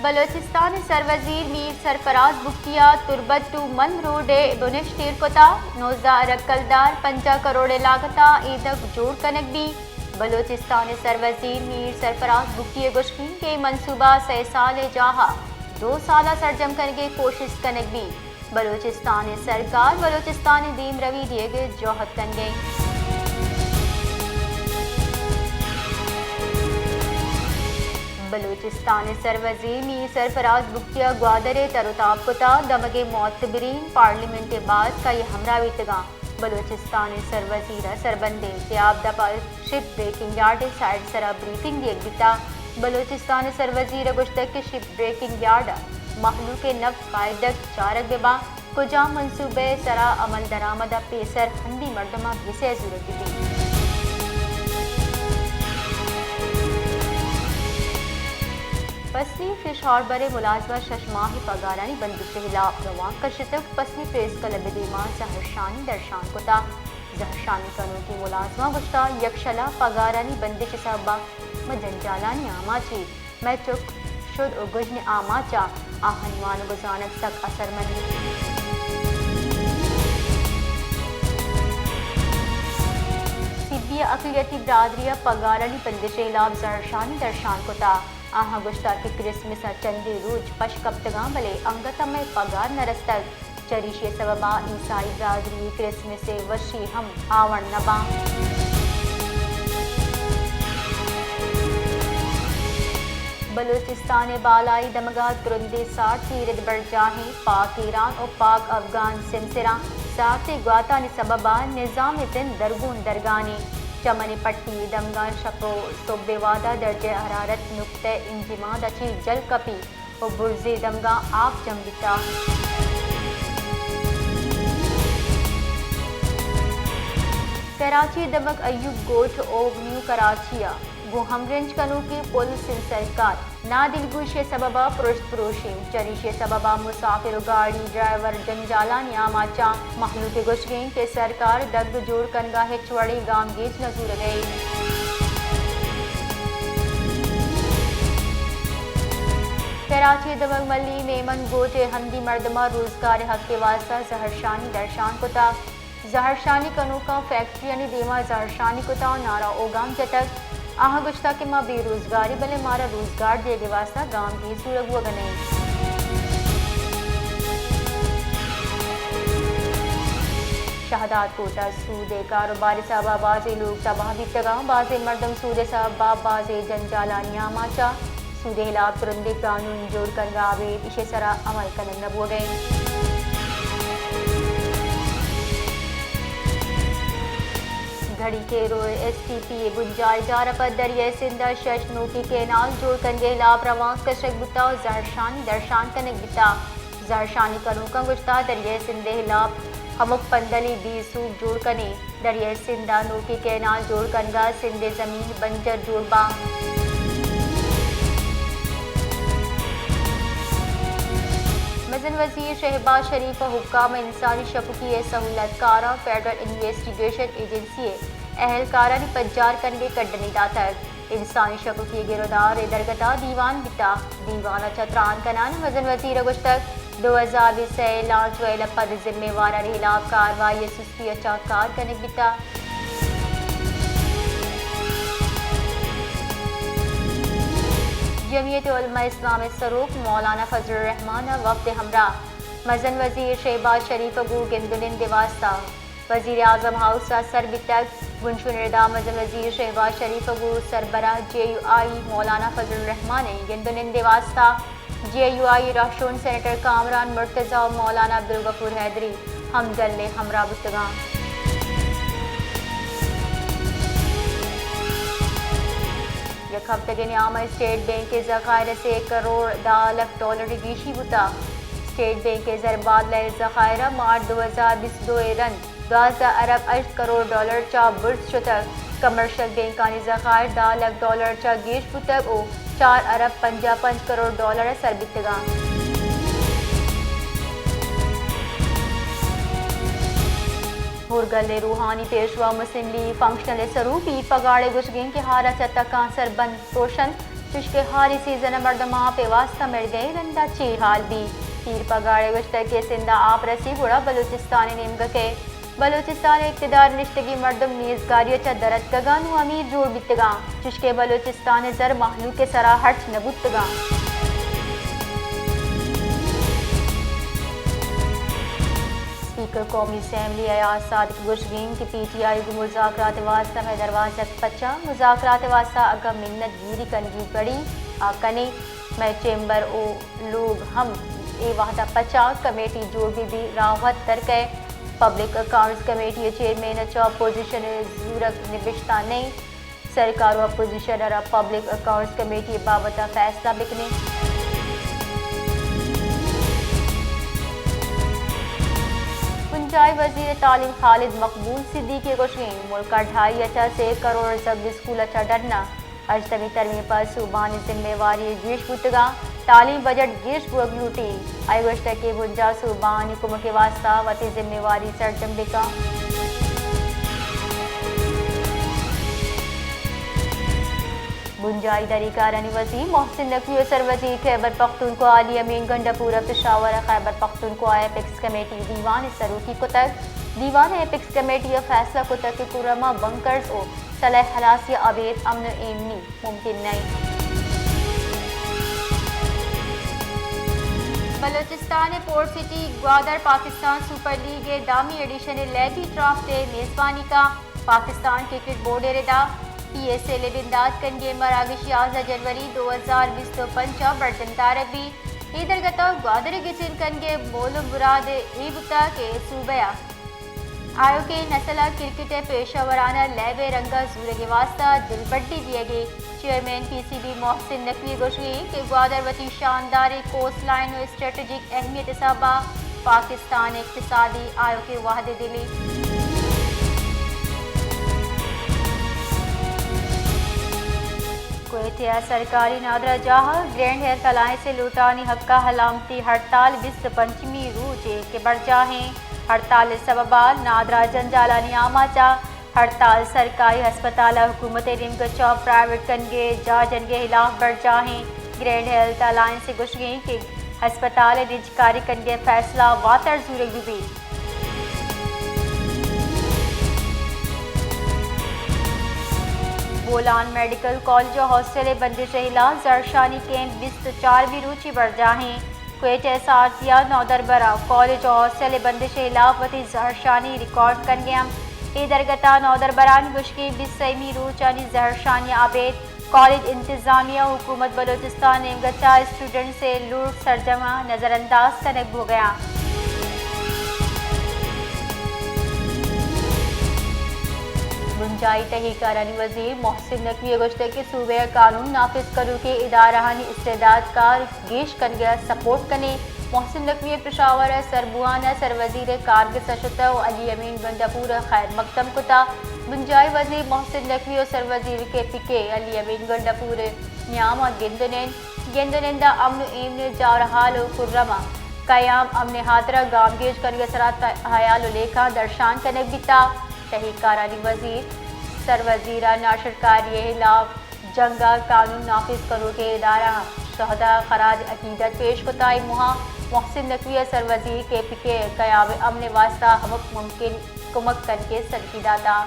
بلوچستان ءِ سروزیر میر سرفراز بگٹی ءَ تربت ٹو مند روڈ ءِ بنشت ایر کتگ۔ نوزدہ ارب کلدار پنجاہ کروڑ ءِ لاگت ءَ اے دگ جوڑ کنگ بیت۔ بلوچستان ءِ سروزیر میر سرفراز بگٹی ءِ گوشگ انت کہ اے منصوبہ سئے سال ءِ جاہ ءَ دو سال ءَ سرجم کنگ ءِ کوشست کنگ بیت۔ بلوچستان ءِ سرکار بلوچستان ءِ دیمروی دیگ ءِ جہد کنگ ءَ انت۔ بلوچستان ءِ سروزیر میر سرفراز بگٹی ءَ گوادر ءَ تر ءُ تاب کتگ۔ دمگ ءِ معتبرین پارلیمنٹ ءِ باسک ءَ ہمراہ بیتگ انت۔ بلوچستان ءِ سروزیر ءَ سربندیں تیاب دپ ءَ شپ بریکنگ یارڈ ءِ سائٹ ءِ سرا بریفنگ دیگ بیتگ۔ بلوچستان ءِ سروزیر ءَ گوشتگ کہ شپ بریکنگ یارڈ ءَ مہلوک ءِ نپ فائدگ چارگ بہ باں، کجام منصوبہ ءِ سرا عمل درآمد ءَ پیسر ہندی مردماں بے سئے زورگ بہ بیت۔ پسنی فش ہاربر ءِ ملازماں شش ماہ ءِ پگارانی بندش ءِ ہلاپ روانک کشتگ۔ پسنی پریس کلب ءِ دیما زہرشانی درشان کتگ۔ زہرشانی کنوکیں ملازماں گوشتگ، یکشل ءَ پگارانی بندش ءِ سبب ءَ ما جنجالانی آماچ ایں۔ مئے چک، شد ءُ گژن ءِ آماچ ءَ آہانی وانگ ءُ زانگ سک اثرمند انت۔ سبی ءِ اقلیتی برادری ءَ پگارانی بندش ءِ ہلاپ زہرشانی درشان کتگ۔ آہاں گوشتگ کہ کرسمس ءَ چندے روچ پش کپتگ انت، بلے انگت ءَ مئے پگار نہ رستگ۔ چریشی ءِ سبب ءَ عیسائی برادری ءِ کرسمس ءِ وشی ہم آونڈ نہ باں۔ بلوچستان ءِ بالائی دمگ ءَ ترندیں سارتی رد برجاہ انت۔ پاک ایران ءُ پاک افغان سمسراں سارتیں گواتانی سبب ءَ نظام ءِ زند درگون درگان انت۔ چمن ءِ پٹی ءِ دمگ ءَ شپ ءُ سہب ءِ وہد ءَ درجہ حرارت نقطہ انجماد ءَ چہ جل کپیت ءُ برزے دمگاں آپ جم بیتگ۔ کراچی ءِ دمگ ایوب گوٹ اوک نیو کراچی ءَ گوں ہمگرنچ کنوکیں پل سنسرکار نادلگوشی ءِ سبب ءَ پرشت پروشی انت۔ چریشی ءِ سبب ءَ مسافر ءُ گاڑی ڈرائیور جنجالانی آماچ انت۔ مہلوک ءِ گوشگ انت کہ سرکار دگ جوڑ کنگ ءَ ہچ وڑیں گامگیج نہ زورگ ءَ انت۔ کراچی ءِ دمگ ملی میمن گوٹ ءِ ہندی مردماں روزگار ءِ حق ءِ واستہ زہرشانی درشان کتگ۔ زہرشانی کنوکاں فیکٹریانی دیما زہرشانی کتگ ءُ نعرہ اوگام جتگ۔ آہاں گوشتگ کہ ما بے روزگار ایں، بلے مارا روزگار دیگ ءِ واستہ گامگیج زورگ بوگ ءَ نہ انت۔ شہداد کوٹ ءَ سود ءِ کاروبار ءِ سبب ءَ بازیں لوگ تباہ بیتگ انت۔ بازیں مردم سود ءِ سبب ءَ بازیں جنجالانی آماچ انت۔ سود ءِ ہلاپ ترندیں قانون جوڑ کنگ ءَ ابید ایشی ءِ سرا عمل کنگ نہ بوگ ءَ انت۔ گھڑی کیرو ایس ٹی پی ءِ بنجاہی ڈار ءَ پد دریائے سندھ ءَ شش نوکیں کینال جوڑ کنگ ءِ ہلاپ روانک کشگ بوتگ ءُ زہرشانی درشان کنگ بیتگ۔ زہرشانی کنوکاں گوشتگ، دریائے سندھ ءِ ہلاپ ہمک پندلے بے سوب جوڑ کن ایں۔ دریائے سندھ ءَ نوکیں کینال جوڑ کنگ ءَ سندھ ءِ زمین بنجر جوڑ باں۔ مزن وزیر شہباز شریف ءَ حکام ءُ انسانی شکوکی ءِ سہولت کاراں فیڈرل انویسٹیگیشن ایجنسی ءِ اہلکارانی پجار کنگ ءِ کڈنی داتگ۔ انسانی شکوکی ءِ گرودار ءِ درگت ءَ دیوان بیتگ۔ دیوان ءَ چہ تران کنان ءَ مزن وزیر ءَ گوشتگ، دو ہزار بیست ءِ لانچ ویل ءَ پد ذمہ وارانی ہلاپ کاروائی ءِ سستی ءَ چہ کار کنگ بیتگ۔ جمعیت علماء اسلام ءِ سروک مولانا فضل الرحمان ءَ وفد ءِ ہمراہ مزن وزیر شہباز شریف ءَ گوں گند ءُ نند ءِ واستہ وزیر اعظم ہاؤس ءَ سر بیتگ۔ بنشون ءِ ردا مزن وزیر شہباز شریف ءَ گوں سربراہ جے یو آئی مولانا فضل الرحمان ءِ گند ءُ نند ءِ واستہ جے یو آئی ءِ رہشون سینیٹر کامران مرتضی ءُ مولانا عبدالغفور حیدری ہم ڈل ءِ ہمراہ بوتگ انت۔ یک ہفتگ ءِ نیام ءَ اسٹیٹ بینک ءِ ذخائر ءَ سے کروڑ دہ لکھ ڈالر ءِ گیشی بوتگ۔ اسٹیٹ بینک ءِ زربادلہ ءِ ذخائر ءَ مارچ دو ہزار بیست ءُ دو ءِ رند دوازدہ ارب ہشت کروڑ ڈالر چہ برز شتگ۔ کمرشل بینکانی ذخائر دہ لکھ ڈالر چہ گیش بوتگ ءُ چار ارب پنجاہ پنچ کروڑ ڈالر ءَ سر بیتگ انت۔ ہورگل ءِ روحانی پیشوا مسلم لیگ فنکشنل ءِ سروک ای پگاڑ ءِ گوشگ انت کہ آرا چہ تکانسر بند پروشنت۔ چوشکہ ہاری سیزن ء مردم آپ ء واسطہ مڑگئے، رندا چے حال بی؟ پیر پگاڑ ء گوشتگ کہ سندھ ء آپ رسی گڑا بلوچستان ء نیمگا کئے؟ بلوچستان ء اقتدار نشتگیں مردم نیزگاری ء چہ در اتکگاں نوں امیر جوڑ بیتگاں، چوشکہ بلوچستان ء زر مہلوک ء سرا ہرچ نہ بوتگاں۔ اسپیکر قومی اسمبلی ایاز صادق گوشگیں کہ پی ٹی آئی گوں مذاکرات ء واسطہ مئے دروازگ پچ ء، مذاکرات ء واسطہ اگاں منت گیری کنگی گڑی آ کنیں، مئے چیمبر و لوگ ہم اے وہدا پچ ء، کمیٹی جوڑ بہ بی، راہ وت در کئے۔ پبلک اکاؤنٹس کمیٹی ء چیئرمین ء چہ اپوزیشن ء زورگ نبشتہ نئیں، سرکار و اپوزیشن ء را پبلک اکاؤنٹس کمیٹی ء بابت ء فیصلہ بکنیں۔ بنجاہی وزیر تعلیم خالد مقبول صدیقی گوشگیں ملک ء ڈھائی ء چہ سے کروڑ زبر اسکول ء چہ ڈن ء ہژدمی ترمیم پہ صوبانی ذمہ واری گیش بوتگاں، تعلیم بجٹ گیش بوگ لوٹی۔ آئی گوشتگ کہ بنجاہ صوبانی کمک ء واستہ وتی ذمہ واری سرجم بکن۔ بنجاہی دری کارانی وزیر محسن نقوی و سروزیر خیبر پختونخوا علی امین گنڈا پورا پشاور ء خیبر پختونخوا ایپکس کمیٹی دیوان ء سروکی کتگ۔ دیوان ء ایپکس کمیٹی ء فیصلہ کتگ کہ کرما بنکرز و سلاہ ہلاسی ء ابید امن و ایمنی ممکن نہ انت۔ بلوچستان ء port city Gwadar Pakistan super league ء دہمی ایڈیشن ء لیبی ڈرافٹ ء میزبانی کا، پاکستان کرکٹ بورڈ ء ردا پی ایس ایل ء بندات کنگے مراگش یازدہ جنوری دو ہزار بیست و پنچ ء برجم دارگ بی۔ اے درگت ء گوادر ء گچین کنگے مول و مراد اے بوتگ کہ صوبہ ء آیوکیں نسل ء کرکٹ ء پیشہ ورانہ لیب ء رنگ ء زورگ ء واستہ دلبڈی دیگ ء۔ Chairman P C B Mohsin نقوی گوشگی کہ گوادر وتی شانداریں کوسٹ لائن و اسٹریٹجک اہمیت ء سبب ء پاکستان ء اقتصادی آیوکیں وہد ء دلی۔ کوئٹہ ء سرکاری نادراہ جاہ ء گرینڈ ہیلتھ الائنس ء لوٹانی حق ء علامتی ہڑتال بیست ء پنچمی روچ ء کہ برجاہیں۔ ہڑتال ء سبب ء نادراہ جنجالانی آماچ ء ہڑتال سرکاری ہسپتال ء حکومت ء نیمگ ء چہ پرائیویٹ کنگ ء جاہ جنگ ء ہلاپ برجاہیں۔ گرینڈ ہیلتھ الائنس ء گوشگ انت کہ ہسپتال ء نجکاری کنگ ء فیصلہ واتر زورگ بہ بیت۔ بولان میڈیکل کالج ء ہاسٹل ء بندش ء ہلاپ زہرشانی کیمپ بیست ء چارویں روچی برجاہیں۔ کوئٹہ ء سارتی ء نودربر ء کالج ء ہاسٹل ء بندش ء ہلاپ وتی زہرشانی ریکارڈ کنگ ء انت۔ اے درگت ء نودربرانی گوشگ انت بیست سیمی روچانی زہرشانی ء ابید کالج انتظامیہ ء حکومت بلوچستان ء نیمگ ء چہ اسٹوڈنٹس ء لوٹ سرجم ء نظر انداز کنگ بوگ ء انت۔ بنجاہی تہی کارانی وزیر محسن نقوی ء گوشتگ کہ صوبہ ء قانون نافذ کنوکیں ادارہانی استعداد کار گیش کنگ ء سپورٹ کنیں۔ محسن نقوی ء پشاور ء سربوان ء سروزیر ء کارگس ء شتہ ء علی امین گنڈاپور ء خیر مقدم کتہ۔ بنجاہی وزیر محسن نقوی ء سروزیر کے پی کے علی امین گنڈاپور ء نیام ء گند ء نند، گند ء نند ء امن ء ایمن ء جاورحال ء کرم ء قیام امن ء ہاترا گامگیج کنگ ء سرا ت-، ہیال ء لیکھاں درشان کنگ بیتہ۔ تہی کارانی وزیر سروزیر ء ناشرکاری ء ہلاپ جنگ ء قانون نافذ کنوکیں ادارہاں شہدا ء خراج عقیدت پیش کتہ۔ اے موہ ء محسن نقوی ء سروزیر کے پی کے ء قیام امن ء واستہ ہمک ممکن کمک کنگ ء سلکی داتہ۔